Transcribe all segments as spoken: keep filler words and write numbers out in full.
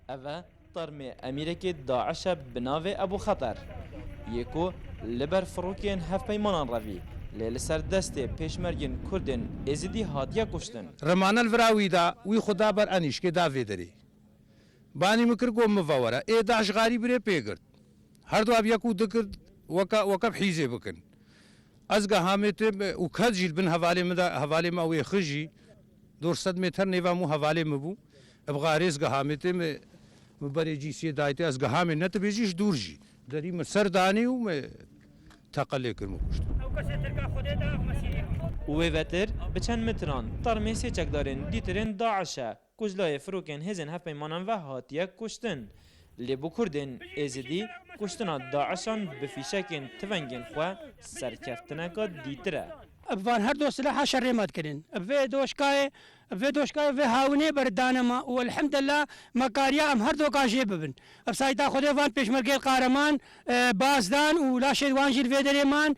Ev e termê emîrekê DAIŞ e bi navê Ebû Xeter, yê ku li ber firokên hevpeymanan revî, lê li ser destê pêşmergên Kurdên Êzidî hatiye kuştin. Rimane li vira wî da, wî xwe da ber enîşkê da vê derê. Banî min kir, got, "Min ve were." Ê DAIŞ xarî birê pê girt. Her du ev yek û du kir, weke, weke bi hîzê bikin. Ez gehamê tê û kes jî li bin hevalê min de, hevalê me wê xijî, dor sed meter nêva min û hevalê min bû. Bi xarê ez gehamê tê, min, min berê cîsiyê dayê tê, ez gehamê ne tu bêjî ji dûr jî. Derî min ser danî û min teqe lê kir, min kuşt. Û wê vetir bi çend metran termê sê çekdarên dîtirên DAIŞ e, ku ji layê firokên hêzên hevpeymanan ve hatiye kuştin. Lê bo Kurdên Êzidî, kuştina DAIŞan bi fîşekên tivengên xwe serkeftineka dîtir e. Bi van her do silaha şerê me dikirin. Bi vê doşkayê, bi vê doşkayê vê hawinê berdane me û elhamdülillah me kariya em her doka jê bibin. Bi sayta Xwedê van pêşmergeyê qareman, e, baz dan û laşê wan jî li vê derê man.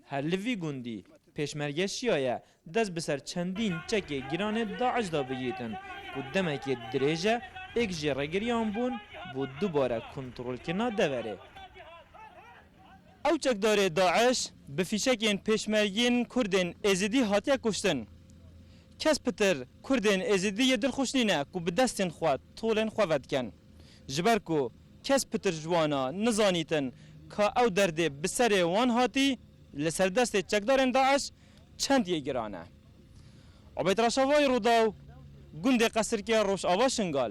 Her li vî gundî pêşmerge şiyaye dest bi ser çendîn çekê giranê DAIŞ de bigîtin ku demekê dirêj e êk jê rêgiriyan bûn bo dubare kontrolkirina deverê. Ew çekdarê DAIŞ bi fîşekên pêşmergên Kurdên Êzidî hatiye kuştin. Kes pitir Kurdên Êzidî yê dilxweş nîne ku bi destên xwe tolên xwe vedikin. Ji ber ku kes pitir ji wana nizanîtin ka ew derdê bi serê wan hatî, li ser destê çekdarên DAIŞ çend yê giran e. Ubeyd Reşavayî, Rûdaw, gundê Qesirke, Rojava, Şingal.